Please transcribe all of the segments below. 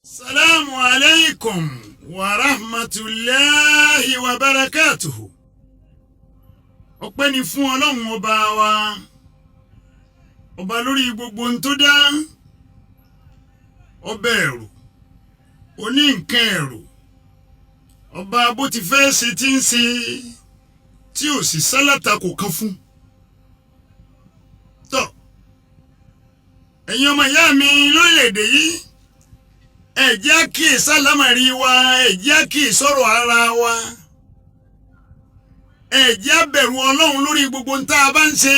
Salamu alaykum wa rahmatulahi wa barakatuhu. Ọpẹ́ ni fún Ọlọ́run ọba wa, ọba lórí gbogbo ohun tó dá, ọba ẹ̀rù, oní nǹkan ẹ̀rù, ọba bó ti fẹ́ ṣe tí ń ṣe tí ò sì sálátakò kan fún. Tọ́ ẹ̀yin ọmọ ìyá mi lórílẹ̀‐èdè yìí, ẹ jẹ́ á kíyèsí àlámọ̀rí wa, ẹ jẹ́ á kíyèsí ọ̀rọ̀ ara wa, ẹ jẹ́ á bẹ̀rù Ọlọ́run lórí gbogbo ń tá a bá ń ṣe.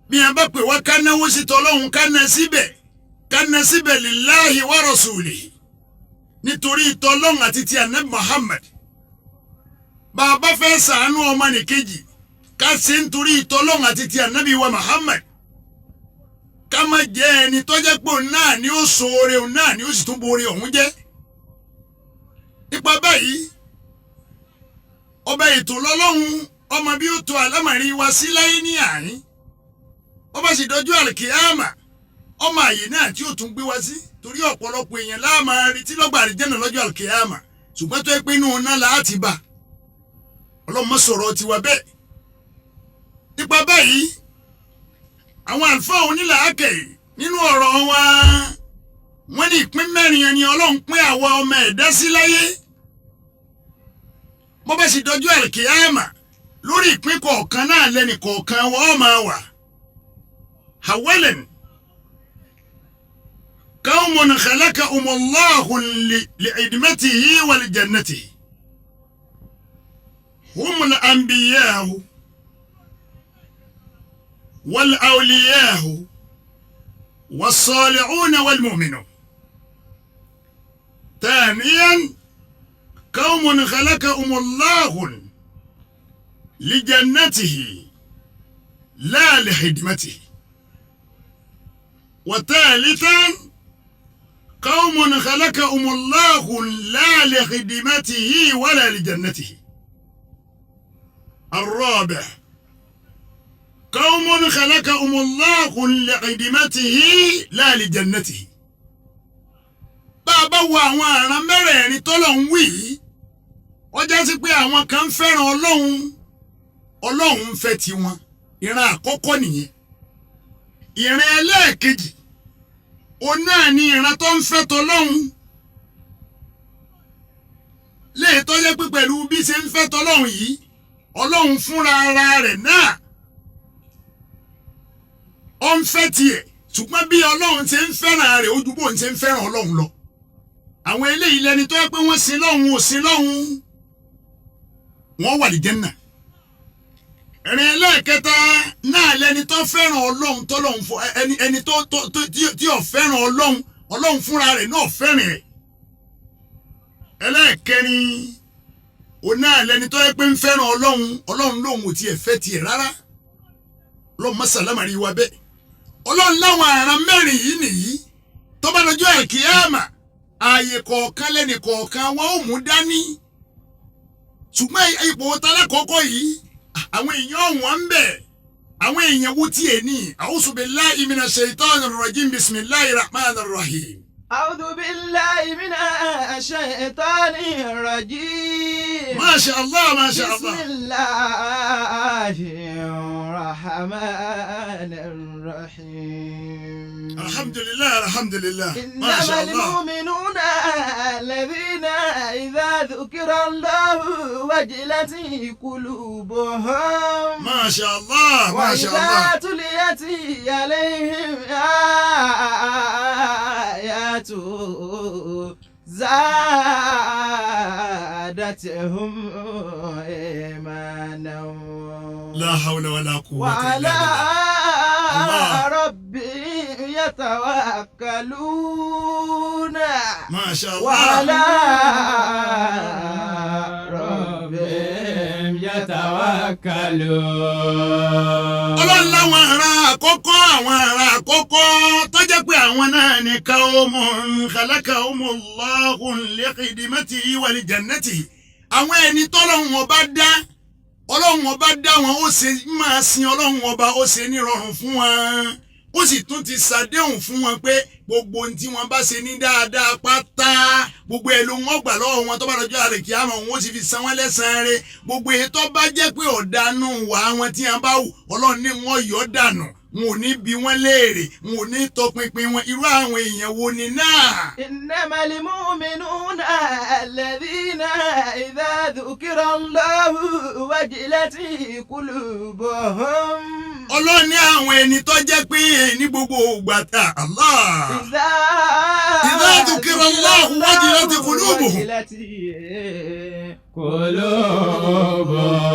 Bí a bá pè wá ká náwó sí tọlọ́run, ká ná síbẹ̀, ká ná síbẹ̀ lillahi wa rasulihi, nítorí tọlọ́run àti ti Ànábì Muhammad. Bá a bá fẹ́ sàánú ọmọnìkejì, ká ṣe nítorí tọlọ́run àti ti Ànábì wa Muhammad. Ká má jẹ́ ẹni tó jẹ́ pé òun náà ni ó ṣoore, òun náà ni ó sì tún boore òun jẹ́. Nípa báyìí, ọba ètò lọ́lọ́run, ọmọ bí ó tó àlámọ̀rí wa sí láyé ní àárín, ọba sì dọjú àlùkìyámà, ọmọ àyè náà tí ó tún gbé wá sí, torí ọ̀pọ̀lọpọ̀ èèyàn láàmà retí lọ́gbà àlìjẹ́nà lọ́jọ́ àlùkìyámà, ṣùgbọ́n tó yẹ pé inú iná láti bá. Ọlọ́mọ sọ̀rọ̀ tiwa bẹ́ẹ̀. Nípa báyìí, àwọn àlùfáà onílàákẹ́ nínú ọ̀rọ̀ wa, wọ́n ní ìpín mẹ́rin ẹni Ọlọ́run pín àwa ọmọ ẹ̀dá sí láyé. Bó bá sì dọjú àlùkìyámà, lórí ìpín kọ̀ọ̀kan náà lẹ́nì kọ̀ọ̀kan wọ́n máa wà. أولا قوم خلقهم الله لخدمته ولجنته، هم الأنبياء والأولياء والصالحون والمؤمنون. ثانيا قوم خلقهم الله لجنته لا لخدمته. وثالثا قوم خلقهم الله لا لخدمته ولا لجنته. الرابع قوم خلقهم الله لخدمته لا لجنته. Bá a bá wo àwọn àrùn mẹ́rẹ̀ẹ̀rin tọ́lọ́hún wí yìí, ó já sí pé àwọn kan fẹ́ràn Ọlọ́hun, Ọlọ́hun ń fẹ́ tiwọn. Ìran àkọ́kọ́ nìyẹn. Ìran ẹlẹ́ẹ̀kejì, òun náà ni ìran tó ń fẹ́ tọlọ́hun, léè tó jẹ́ pé pẹ̀lú bí ṣe ń fẹ́ tọlọ́hun yìí, Ọlọ́hun fúnra ara rẹ̀ náà ó ń fẹ́ tiẹ̀, ṣùgbọ́n bí Ọlọ́hun ṣe ń fẹ́ràn rẹ̀ ojú bó ń ṣe ń fẹ́ràn Ọlọ́hun lọ. Àwọn eléyìí lẹni tó yẹ pé wọ́n sin lọ́hun ò sin lọ́hun, wọ́n wà ní Jánnà. Ẹ̀rìn ẹlẹ́ẹ̀kẹta náà lẹni tó fẹ́ràn Ọlọ́hun tọ́lọ́hun fọ ẹni tó tí ò fẹ́ràn Ọlọ́hun, Ọlọ́hun fúnra rẹ̀ náà fẹ́ràn rẹ̀. Ẹlẹ́ẹ̀kẹrin, òun náà lẹni tó yẹ pé ń fẹ́ràn Ọlọ́hun, Ọlọ́hun lòun ò tiẹ̀ fẹ́ tiẹ̀ rárá. Ọlọ́hun mọ́sálàmárì wa bẹ́ẹ̀. Ọlọ́hun láwọn àrùn mẹ́rin yìí nìyí, tó bá lọ́jọ́ àkíyàmà, ààyè kọ̀ọ̀kan lẹ́nì kọ̀ọ̀kan wọn ò mú dání. Ṣùgbọ́n ipò tálákọ̀ọ́kọ́ yìí, àwọn èèyàn wọn ń bẹ̀. Àwọn èèyàn wo tiẹ̀ ní? أعوذ بالله من الشيطان الرجيم، بسم الله الرحمن الرحيم. أعوذ بالله من الشيطان الرجيم. ما شاء الله، ما شاء بسم الله. الله الرحمن الرحيم. الحمد لله، الحمد لله، ما إنما شاء الله. المؤمنون الذين إذا ذكر الله وجلت قلوبهم ما شاء الله، ما شاء وإذا الله. تليت عليهم آياته زادتهم إيمانا لا حول ولا قوة وعلى إلا بالله. الله. ربهم يتوكلون. ما شاء الله. وعلى ربهم يتوكلون. Ọlọ́run láwọn ará àkọ́kọ́, àwọn ará àkọ́kọ́ tó jẹ́ pé àwọn náà ní قوم خلقهم الله لخدمته ولجنته, àwọn ẹni tọ́lọ́run ọba dá, Ọlọ́run ọba dá wọn, ó ṣe máa sin Ọlọ́run ọba, ó ṣe nírọ̀rùn fún wọn. Ó sì tún ti ṣàdéhùn fún wọn pé gbogbo ohun tí wọ́n bá ṣe ní dáadáa pátá, gbogbo ẹ̀ ló wọ́n gbà lọ́wọ́ wọn tó bá lọ́jọ́ àlùkìyámà, òun ó sì fi san wọ́n lẹ́san rẹ̀. Gbogbo èyí tó bá jẹ́ pé ọ̀dànù wà wọn tí wọ́n bá wù, Ọlọ́run ní wọ́n yọ̀ dànù, wọn ò ní bi wọ́n léèrè, wọn ò ní tọpinpin wọn. Irú àwọn èèyàn wo ni náà? إنما المؤمنون الذين إذا ذكر الله وجلت قلوبهم. Ọlọ́run ní àwọn ẹni tó jẹ́ pé ní gbogbo ìgbà tá Allah. إذا إذا ذكر الله وجلت قلوبهم. وجلت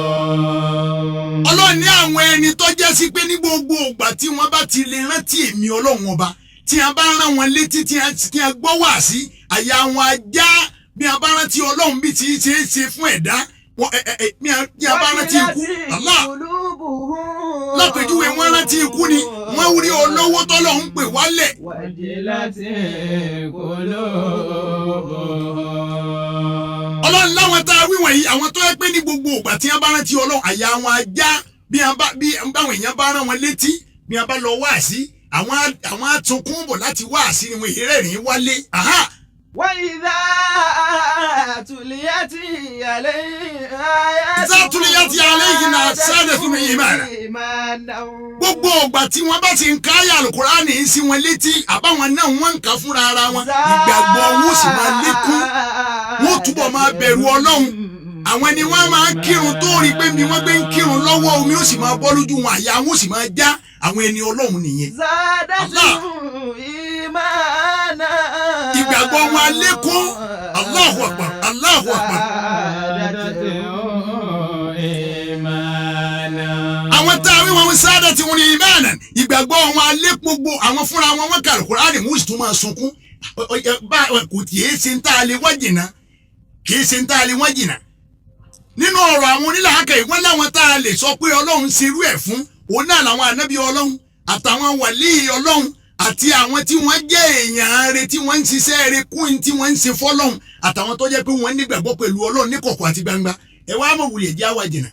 قلوبهم. Ọlọ́run ní àwọn ẹni tó jẹ́ sí pé ní gbogbo ìgbà tí wọ́n bá ti lè rántí èmi Ọlọ́run Ọba, tí a bá rán wọn létí, tí a gbọ́ wá sí àyà wọn ajá, bí a bá rántí Ọlọ́run bí ti ṣe é ṣe fún ẹ̀dá wọn ẹ ẹ ẹ bí a bá rántí ikú Allah قلوبهم. Lápèjúwe, wọ́n rántí ikú ni wọ́n rí olówó tọ́lọ́run pè wálẹ̀. وجلت قلوبهم. Ọlọ́run láwọn tá a wí wọ̀nyí, àwọn tó yẹ pé ní gbogbo ìgbà tí wọ́n bá rántí Ọlọ́run, àyà wọn ajá, bí wọ́n bá bí báwọn èèyàn bá rán wọn létí, bí wọ́n bá lọ wáàsí, àwọn atunkún bọ̀ láti wáàsí ni wọn ìrẹ́rìn wálé. Aha! وإذا تليت عليه آياته إذا تليت عليهم زادتهم إيمانا. إيمانا. Gbogbo ìgbà tí wọ́n bá ti ń káyà Àlùkùránì sí wọn létí, àbáwọn náà wọ́n ń kà fúnra ara wọn, ìgbàgbọ́ wọn ó sì máa lékún, wọ́n ó túbọ̀ máa bẹ̀rù Ọlọ́run. Àwọn ni wọ́n máa ń kírun tó rí pé bí wọ́n gbé ń kírun lọ́wọ́, omi ó sì máa bọ́ lójú wọn, àyà wọn ó sì máa já. Àwọn ẹni Ọlọ́run nìyẹn. زادتهم إيمانا. Ìgbàgbọ́ wọn á lékún. Allahu Akbar, Allahu Akbar. زادتهم إيمانا. Àwọn tá a wí wọn sáádà tí wọn ní ìmáànà, ìgbàgbọ́ wọn alẹ́, gbogbo àwọn fúnra wọn, wọn kà Kùránì, wọn sì tún máa sunkún. Bá kò tí ì ṣe ń tá a lè wá jìnnà, kì í ṣe ń tá a lè wá jìnnà. Nínú ọ̀rọ̀ àwọn onílàákẹ́, ìwọ́n láwọn tá a lè sọ pé Ọlọ́run ṣerú ẹ̀ fún, òun náà làwọn ànábì Ọlọ́run àtàwọn wàlíì Ọlọ́run àti àwọn tí wọ́n jẹ́ èèyàn rere tí wọ́n ń ṣiṣẹ́ rere kún tí wọ́n ń ṣe fọ́lọ́run, àtàwọn tó jẹ́ pé wọ́n nígbàgbọ́ pẹ̀lú Ọlọ́run ní kọ̀kọ̀ àti gbangba. Ẹ wá mọ̀ wulẹ̀ jẹ́ àwa jìnnà,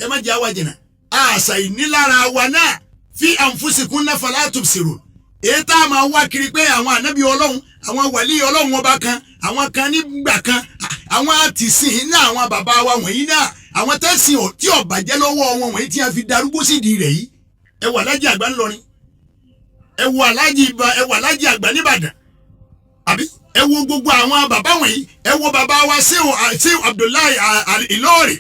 ẹ má jẹ́ àwa jìnnà. Àṣà ìnílára wa náà في أنفسكم فلا تبصرون. Èyí tá a máa wá kiri pé àwọn ànábì Ọlọ́run, àwọn wàlíì Ọlọ́run Ọba kan, àwọn kan nígbà kan, àwọn àtìsìn náà, àwọn bàbá wa wọ̀nyí náà, àwọn tẹ́sìn tí ò bàjẹ́ lọ́wọ́ wọn wọ̀nyí tí a fi darúgbó sídìí rẹ̀ yìí. Ẹ wà Alájì Àgbà ńlọrin, ẹ wo Alájì ibà, ẹ wà Alájì Àgbà nìbàdàn, àbí ẹ wo gbogbo àwọn bàbá wọ̀nyí. Ẹ wo bàbá wa Ṣéhù Abdullahi Ìlọrin,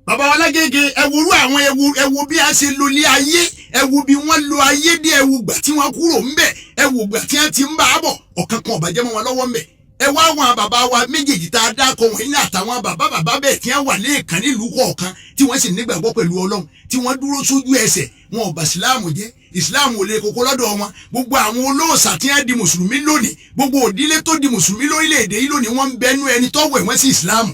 bàbá wa lágége. Ẹ wo irú àwọn, ẹ wo bí a ṣe lo ilé ayé, ẹ wo bí wọ́n lo ayé dé, ẹ wo gbà tí wọ́n kúrò ńbẹ̀, ẹ wo gbà tí wọ́n ti ń bá a bọ̀, ọ̀kan kan ọ̀bàjẹ́ mọ́ wọn lọ́wọ́ ńbẹ̀. Ẹ wá àwọn bàbá wa méjèèjì tá a dákọ̀ wọ̀nyí ní àtàwọn bàbá bàbá bẹ́ẹ̀ tí wọ́n wà lẹ́ẹ̀kan nílùú kọ̀ọ̀kan, tí wọ́n sì nígbàgbọ́ pẹ̀lú Ọlọ́run, tí wọ́n dúró sójú ẹsẹ̀ wọn, ò bà Ìsìláàmù jẹ́, Ìsìláàmù ò lè kókó lọ́dọ̀ wọn. Gbogbo àwọn olóòṣà tí wọ́n di mùsùlùmí lónìí, gbogbo òdílé tó di mùsùlùmí lórílẹ̀‐èdè yìí lónìí, wọ́n ń bẹnu ẹni tọ́wọ̀ ẹ̀wọ̀n sí Ìsìláàmù.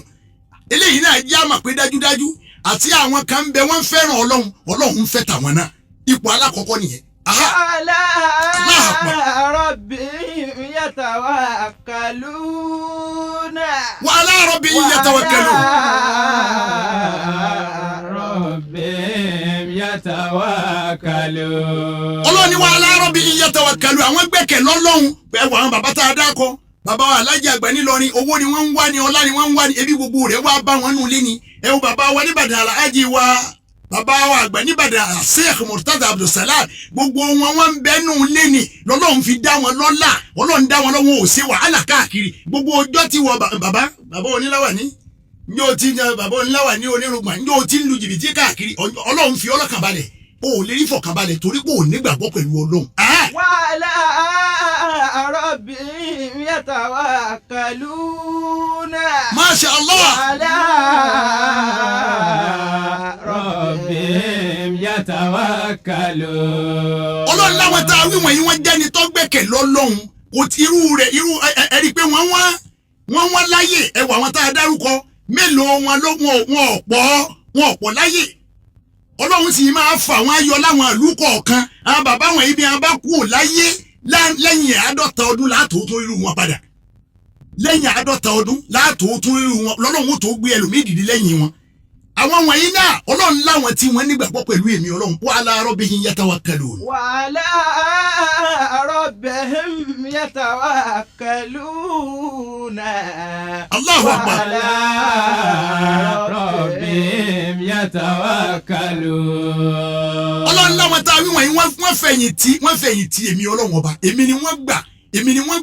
Eléyìí náà jẹ́ àmà pé dájúdájú àti àwọn kan ń bẹ, wọ́n ń fẹ́ràn Ọlọ́run, Ọlọ́run ń fẹ́ tàwọn náà. Ipò alákọ̀ọ́kọ́ nìyẹn. Aha. على أكبر. ربهم يتوكلون. وعلى ربهم يتوكلون. ربهم يتوكلون. Ọlọ́run ní وعلى ربهم يتوكلون. Àwọn gbẹ́kẹ̀ lọ́lọ́run. Ẹ wọ àwọn bàbá tá a dákọ, bàbá wa Alájì Àgbà nílọrin, owó ni wọ́n ń wá ní, ọlá ni wọ́n ń wá ní, ebi gbogbo rẹ̀ wá bá wọn nù lé ni. Ẹ wo bàbá wa níbàdàn, Alájì wa, bàbá wa àgbà níbàdàn, Sheikh Murtada Abdulsalam, gbogbo wọn, wọn ń bẹ́nu lé ni lọ́lọ́run fi dá wọn lọ́lá. Ọlọ́run dá wọn lọ́wọ́, ò ṣe wàhálà káàkiri. Gbogbo ọjọ́ tí wọ bàbá bàbá oníláwà ní njó tí bàbá oníláwà ní onírúgbà, njó tí ń lu jìbìtì káàkiri, Ọlọ́run fi ọlọ́kàn balẹ̀, o ò lè rí fọkànbalẹ̀ torí pé ò nígbàgbọ́ pẹ̀lú Ọlọ́run. وعلى ربهم يتوكلون. Masha Allah. وعلى ربهم يتوكلون. Ọlọ́run láwọn tá a wí wọ̀nyí, wọ́n jẹ́ni tó gbẹ́kẹ̀ lọ́lọ́run. Kò tí irú rẹ̀ irú ẹ rí i pé wọ́n wá láyè. Ẹ wọ àwọn tá a dárúkọ, mélòó wọn ló wọn ọ̀pọ̀ láyè? Ọlọ́run sì máa fà wọ́n ayọ̀ láwọn ìlú kọ̀ọ̀kan. Àwọn bàbá wọn ibi àwọn bá kú láyé, lẹ́yìn 50 ọdún láàtò tó irú wọn padà, lẹ́yìn 50 ọdún láàtò tó irú wọn, lọ́lọ́run ó tó gbé ẹlòmíì dìde lẹ́yìn wọn. Àwọn wọ̀nyí náà, Ọlọ́run láwọn tí wọ́n nígbàgbọ́ pẹ̀lú èmi Ọlọ́run. Wa ala rabbihim yatawakkalun. وعلى ربهم يتوكلون. Allahu akbar. وعلى ربهم يتوكلون. Ọlọ́run láwọn tá a wí wọ̀nyí, wọ́n fẹ̀yìntì èmi Ọlọ́run ọba. Èmi ni wọ́n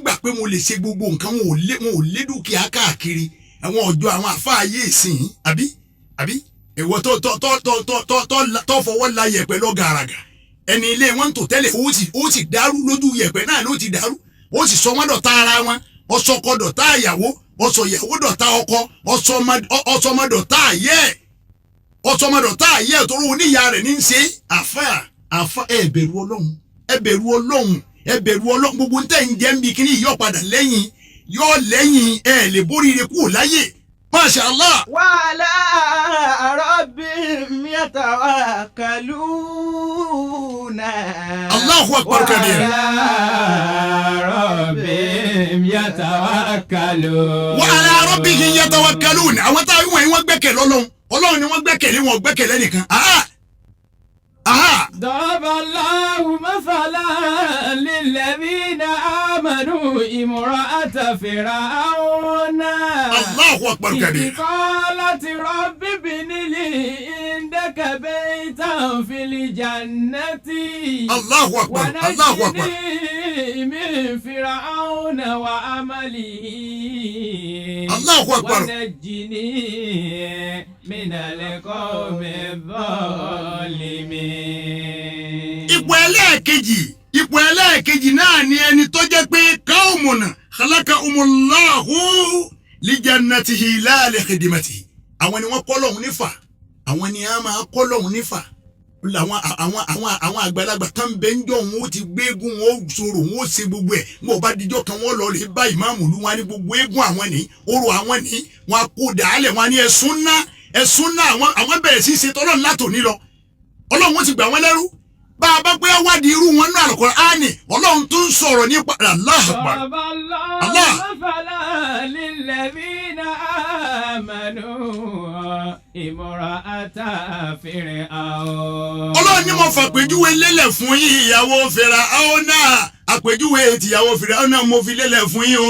gbà pé mo lè ṣe gbogbo nǹkan. Wọn ò lé dúkìá káàkiri àwọn ọjọ́ àwọn àfáà ayé ìsìn, àbí ìwọ tó fọwọ́ la yẹ̀pẹ̀ lọ gàràgà, ẹni ilé wọn tó tẹ́lẹ̀, ó sì dàrú lójú yẹ̀pẹ̀ náà ló ti dàrú. Ó sì sọ wọ́n dọ̀tá ara wọn, ó sọ ọkọ dọ̀tá ìyàwó, ó sọ ìyàwó dọ̀tá ọkọ, ó sọ ọmọ dọ̀tá ayé ẹ̀, ọsọmọdọ̀ tá a yẹ torí oníyà rẹ̀ ní í ṣe. Àfa, ẹ bẹ̀rù Ọlọ́run, ẹ bẹ̀rù Ọlọ́run, ẹ bẹ̀rù Ọlọ́run. Gbogbo ntẹ̀ ń jẹ́ ń bi kíní yọ padà lẹ́yìn, yọ lẹ́yìn, ẹ lè boríire kúrò láyè. Masha Allah. وعلى ربهم يتوكلون. Allahu akbar kabir. وعلى ربهم يتوكلون. Wa ala rabbihim yatawakkalun. Àwọn tá a wí wọ̀nyí, wọ́n gbẹ́kẹ̀ lọ́lọ́run. Ọlọ́run ni wọ́n gbẹ́kẹ̀lé, wọn ò gbẹ́kẹ̀lé nìkan. Aha aha. ضرب الله مثلا للذين آمنوا امرأة فرعون. Allahu akbar kabir. إذ قالت رب ابن لي عندك بيتا في الجنة. Allahu akbar, Allahu akbar. ونجني من فرعون وعمله. Allahu akbar. ونجني من القوم الظالمين. Ipò ẹlẹ́ẹ̀kejì náà ni ẹni tó jẹ́ pé qawmun khalaqahumullahu li jannatihi la li khidmatihi. Àwọn ni wọ́n kọ́ lọ́hùn nífà, àwọn ni a máa kọ́ lọ́hùn nífà. Làwọn àwọn àgbàlagbà kan bẹ ń jọ, wọn ó ti gbé eégún, wọn ó sọ̀rọ̀, wọn ó ṣe gbogbo ẹ̀. Wọn ò bá dijọ́ kan, wọn lọ rè bá ìmáàmù lu wọn ní gbogbo eégún àwọn ní orò àwọn ní wọn kó dàálẹ̀, wọn ní ẹ̀sùn ná, ẹ̀sùn ná. Àwọn bẹ̀rẹ̀ sí í ṣe tọ́lọ́run látòní lọ, Ọlọ́run ó ti gbà wọ́n lẹ́rú. Bá a bá pé wádìí irú wọn náà, Al-Qur'ani, Ọlọ́run tún sọ̀rọ̀ nípa Allahu Akbar. ضرب الله الله. مثلا للذين آمنوا امرأة فرعون. Ọlọ́run ní mo fàpèjúwe lélẹ̀ fún yín, ìyàwó Fíráúnà. Àpèjúwe tìyàwó Fíráúnà mo fi lélẹ̀ fún yín o.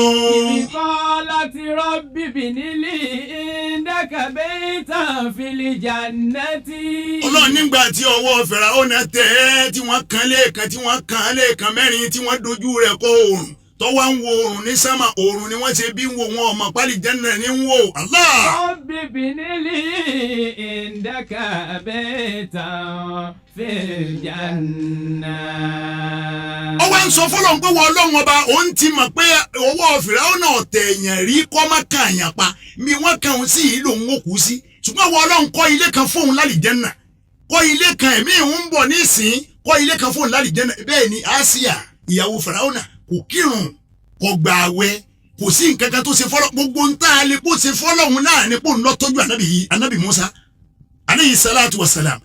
إذ قالت رب ابن لي عندك بيتا في الجنة. Ọlọ́run nígbà tí ọwọ́ Fíráúnà tẹ̀ ẹ́, tí wọ́n kan lẹ́ẹ̀kan, tí wọ́n kan lẹ́ẹ̀kan mẹ́rin, tí wọ́n dojú rẹ̀ kọ oòrùn, tọ́wọ́ ń wo oòrùn ní sámà, oòrùn ni wọ́n ṣe bí ń wo wọn ọmọ pálí jẹ́nà ní ń wò. Allah. رب ابن لي عندك بيتا في الجنة. Ó wá ń sọ fọlọ́n pé wọ́n Ọlọ́run ọba, òun ti mọ̀ pé ọwọ́ Fìràwọ́nà ọ̀tẹ̀ èèyàn rí kọ́ má kàn àyàn pa mi, wọ́n kàn òun sí yìí lòun ó kú sí. Ṣùgbọ́n wọ́n Ọlọ́run, kọ́ ilé kan fóun lálìjẹ́nà, kọ́ ilé kan, ẹ̀mí ìhun ń bọ̀ nísìn, kọ́ ilé kan fóun lálìjẹ́nà. Bẹ́ẹ̀ ni Àsíyà ìyàwó Fìràwọ́nà kò kírun, kò gbà àwẹ̀, kò sí nǹkan kan tó ṣe fọlọ́. Gbogbo ń tá a lè kó ṣe fọlọ́hun náà ni kó ń lọ tọ́jú ànábì yìí, ànábì Musa aleyhi salatu wa salam.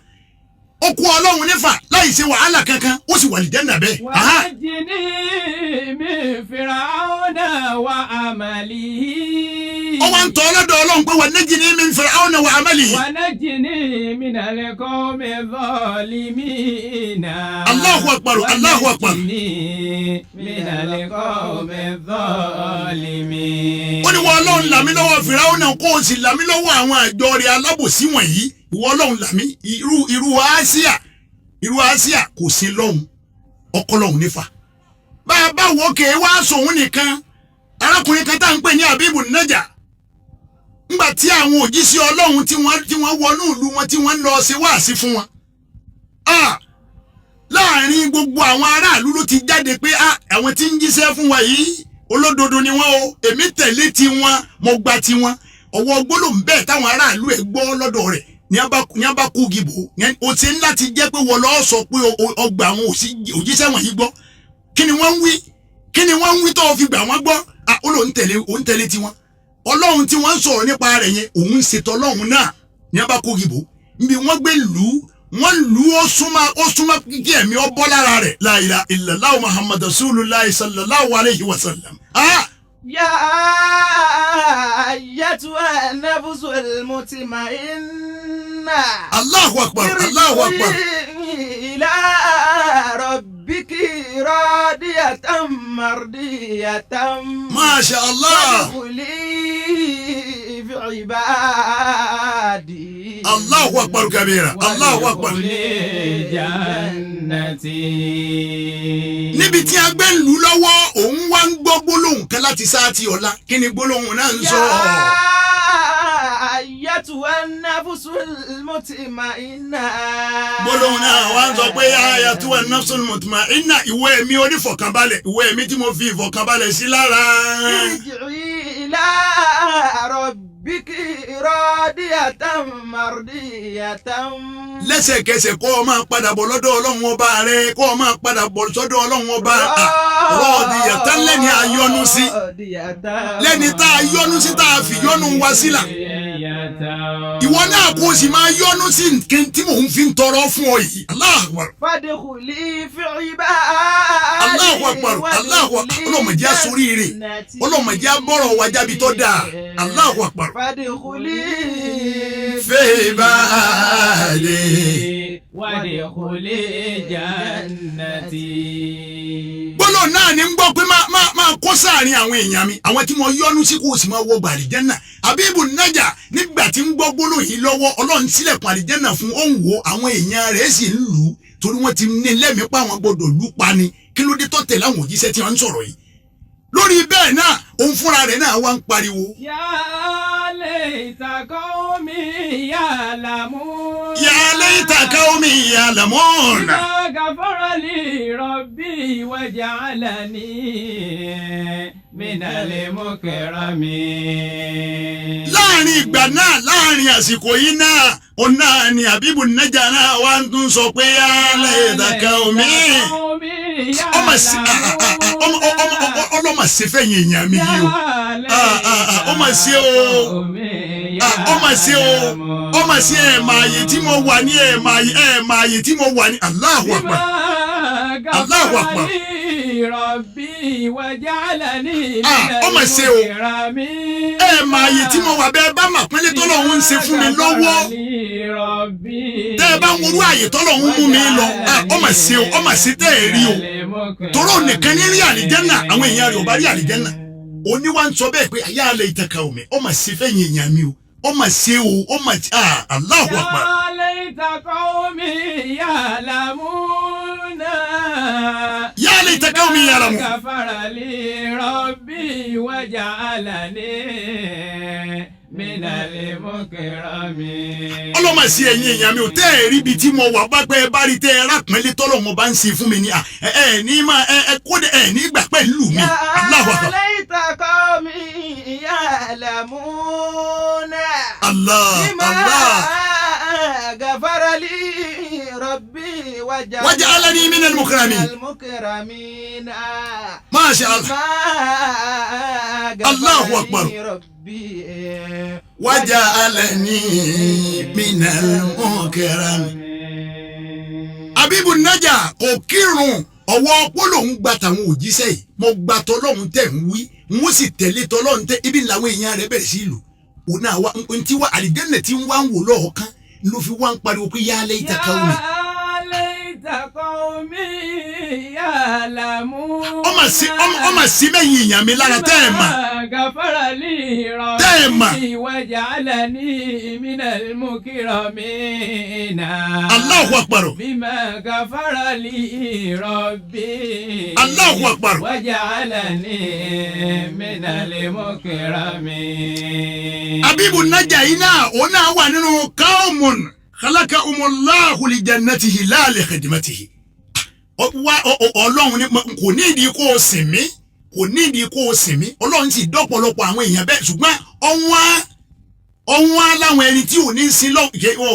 Ó kú Ọlọ́run nífà láì ṣe wàhálà kankan, ó sì wà lìjẹ́nà bẹ́ẹ̀. Aha. ونجني من فرعون وعمله. Ó wá ń tọ́ ọlọ́dọ̀ Ọlọ́run pé ونجني من فرعون وعمله. ونجني من القوم الظالمين. Allahu akbar, Allahu akbar. ونجني من القوم الظالمين. Ó ní wọ́n Ọlọ́run là mí lọ́wọ́ Fìràwọ́nà, kó o sì là mí lọ́wọ́ àwọn àjọ rẹ̀ alábòsí wọ̀nyí. Ìwọ Ọlọ́run là mí. Irú Àsíà kò sí lọ́hùn ọkọ lọ́hùn nífà. Bá a bá wọ́ kè é wá sòun nìkan, arákùnrin kan tá à ń pè ní Abibu Naja, ńgbà tí àwọn òjíṣẹ́ Ọlọ́run tí wọ́n wọnú ìlú wọn, tí wọ́n ń lọ ṣe wáàsí fún wọn, ah, láàrin gbogbo àwọn aráàlú ló ti jáde pé ah, àwọn tí ń jíṣẹ́ fún wa yìí, olódodo ni wọ́n o, èmi tẹ̀lé tiwọn, mo gba tiwọn. Ọwọ́ gbólóhùn bẹ́ẹ̀ táwọn aráàlú ẹ̀ gbọ́ lọ́dọ̀ rẹ̀ ní a bá kú gìbò. O ti ń láti jẹ́ pé wọ́n lọ́ọ́ sọ pé ọgbà àwọn òjíṣẹ́ wọ̀nyí gbọ́. Kí ni wọ́n ń wí? Kí ni wọ́n ń wí tó o fi gbà wọ́n gbọ́? Ah, ó lóun tẹ̀lé, òun tẹ̀lé tiwọn, Ọlọ́run tí wọ́n ń sọ̀rọ̀ nípa rẹ̀ yẹn, òun ń ṣètò Ọlọ́run náà. Ní a bá kó gìbò níbi wọ́n gbé lù ú, wọ́n lù ú, ó súnmọ́ kí ẹ̀mí ọ bọ́ lára rẹ̀. La ilaha illallah Muhammad rasulullah sallallahu alayhi wa sallam. Ah! يا أيتها النفس المطمئنة. Allahu akbar, Allahu akbar. ارجعي إلى ربك راضية مرضية Masha Allah. وادخلي في عبادي Allahu akbar kabira. Allahu akbar. وادخلي جنتي. Níbi tí a gbé ń lù lọ́wọ́, òun wá ń gbọ́ gbólóhùn kan láti sáàtì ọ̀la. Kí ni gbólóhùn náà ń sọ? يا أيتها النفس المطمئنة Gbólóhùn náà wá ń sọ pé ayatuha nafsul mutma'inna, ìwọ ẹ̀mí onífọ̀kànbalẹ̀, ìwọ ẹ̀mí tí mo fi ìfọ̀kànbalẹ̀ sí lára. ارجعي إلى ربك راضية مرضية Lẹ́sẹ̀kẹsẹ̀ kó o máa padà bọ̀ lọ́dọ̀ Ọlọ́run ọba rẹ, kó o máa padà bọ̀ sọ́dọ̀ Ọlọ́run ọba radiyatan, lẹ́ni àyọnu sí, lẹ́ni tá a yọnu sí, tá a fi yọnu wa sílà. Ìwọ náà kó o sì máa yọnu sí nǹkan tí mò ń fi ń tọrọ fún ọ yìí. Allahu akbar. فادخلي في عبادي. Allahu akbar, Allahu akbar. Ọlọ́run jẹ́ á ṣoríire, Ọlọ́run jẹ́ á bọ́rọ̀ wa jábí tó dáa. Allahu akbar. فادخلي في عبادي وادخلي جنتي. Gbólóhùn náà ní ń gbọ́ pé máa kó sáàrin àwọn èèyàn mi, àwọn tí mo yọ́nú sí, kó o sì máa wọ gbàlìjẹ́nà. Abibu Naja, nígbà tí ń gbọ́ gbólóhùn yìí lọ́wọ́, Ọlọ́run sílẹ̀kùn àlìjẹ́nà fún òun wo àwọn èèyàn rẹ̀ sì ń lù ú, torí wọ́n ti ní lẹ́mìí pa àwọn gbọ́dọ̀ lù pa ni. Kí ló dé tó tẹ̀lé àwọn òjíṣẹ́ tí wọ́n ń sọ̀rọ̀ yìí? Lórí bẹ́ẹ̀ náà, òun fúnra rẹ̀ náà wá ń pariwo. يا ليت قومي يعلمون. يا ليت قومي يعلمون. بما غفر لي ربي وجعلني من المكرمين. Láàrin ìgbà náà, láàrin àsìkò yìí náà, òun náà ni Abibu Naja náà wá ń tún sọ pé يا ليت قومي, ọmọ sí ọmọ ọmọ ọlọ́mọ sí fẹ́yìn èèyàn mi yìí o. Ọmọ sí o, ọmọ sí o, ọmọ sí. Ẹ̀ máa yè tí mo wà ní, ẹ̀ máa yè, ẹ̀ máa yè tí mo wà ní. Allahu akbar, Allahu akbar. ربي وجعلني Ah, ọmọ ṣe o. Ẹ máa yè tí mo wà, bẹ́ẹ̀ bá mà pínlẹ̀ tọ́lọ́hún ń ṣe fún mi lọ́wọ́, tẹ́ ẹ bá ń worú àyè tọ́lọ́hún mú mi lọ. Ah, ọmọ ṣe o, ọmọ ṣe tẹ́ ẹ rí o. Tọ́rọ nìkan ní rí àlìjẹ́nà, àwọn èèyàn rẹ̀ ò bá rí àlìjẹ́nà. Oníwà ń sọ bẹ́ẹ̀ pé ayé alẹ́ ìtẹ̀ka omi, ọmọ ṣe fẹ́yìn èèyàn mi o, ọmọ ṣe o, ọmọ ṣe. Ah, Allahu akbar. يا ليت قومي يعلمون. يا ليت قومي يعلمون. غفر لي ربي وجعلني من المكرمين. Ọlọ́mọ sí ẹ̀yin èèyàn mi ò, tẹ́ ẹ̀ rí ibi tí mo wà, bá pẹ́ ẹ bá rí tẹ́ ẹ rápẹ́lẹ́ tọ́lọ́mọ bá ń ṣe fún mi ni. Ẹ ẹ ní máa ẹ ẹ kódé ẹ ní gbà pẹ̀lú mi. Allahu يا akbar. ليت قومي يعلمون Allah بما Allah. غفر لي ربي وجعلني وجعلني من المكرمين. المكرمين. Masha Allah. بما غفر الله أكبر. لي ربي وجعلني من المكرمين. Abibu Naja kò kírun, ọwọ́ pọ́lọ́hún gba tàwọn òjíṣẹ́ yìí, mo gba tọlọ́hún tẹ̀ ń wí, n ó sì tẹ̀lé tọlọ́hún tẹ̀ ibi làwọn èèyàn rẹ̀ bẹ̀rẹ̀ sí ìlú òun náà wá ntí wá àlìjẹ́nà tí ń wá ń wò lọ́ọ̀kan ló fi wá ń pariwo pé يا ليت قومي. يا ليت قومي يعلمون. Ọmọ sí ọmọ sí mẹ́yìn èèyàn mi lára tẹ́ ẹ̀ mà. غفر لي Tẹ́ ẹ̀ mà. ربي وجعلني من المكرمين. Allahu akbar. بما غفر لي ربي Allahu akbar. وجعلني من المكرمين. Abibu Naja yìí náà, òun náà wà nínú قوم خلقهم الله لجنته لا لخدمته. Wá Ọlọ́run ní kò ní ìdí kó o sìn mí, kò ní ìdí kó o sìn mí. Ọlọ́run sì dọ́pọ̀lọpọ̀ àwọn èèyàn bẹ́ẹ̀, ṣùgbọ́n ọ̀wọ́n ọ̀wọ́n láwọn ẹni tí ò ní sin lọ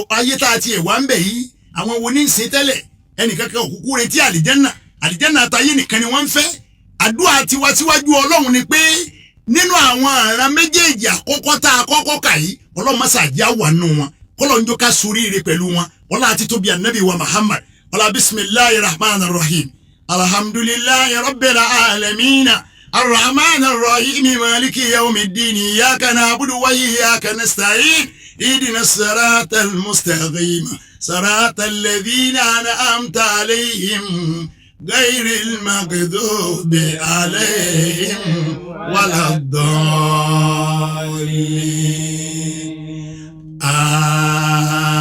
ayé tá a ti ẹ̀ wá ń bẹ̀ yìí. Àwọn wo ní sin tẹ́lẹ̀? Ẹnìkankan òkúkú retí àlìjẹ́nà, àlìjẹ́nà àtayé nìkan ni wọ́n ń fẹ́. Àdúrà tiwa síwájú Ọlọ́run ni pé nínú àwọn àràn méjèèjì àkọ́kọ́ tá a kọ́kọ́ kà yìí, Ọlọ́run mọ́sàájì á wà nù wọn, kọ́lọ̀ ń jó ká soríire pẹ̀lú wọn. Ọlá àti tóbi ànábì wa Muhammad, ọlá بسم الله الرحمن الرحيم، الحمد لله رب العالمين، الرحمن الرحيم، مالك يوم الدين، إياك نعبد وإياك نستعين. اهدنا الصراط المستقيم صراط الذين أنعمت عليهم غير المغضوب عليهم ولا الضالين. آمين.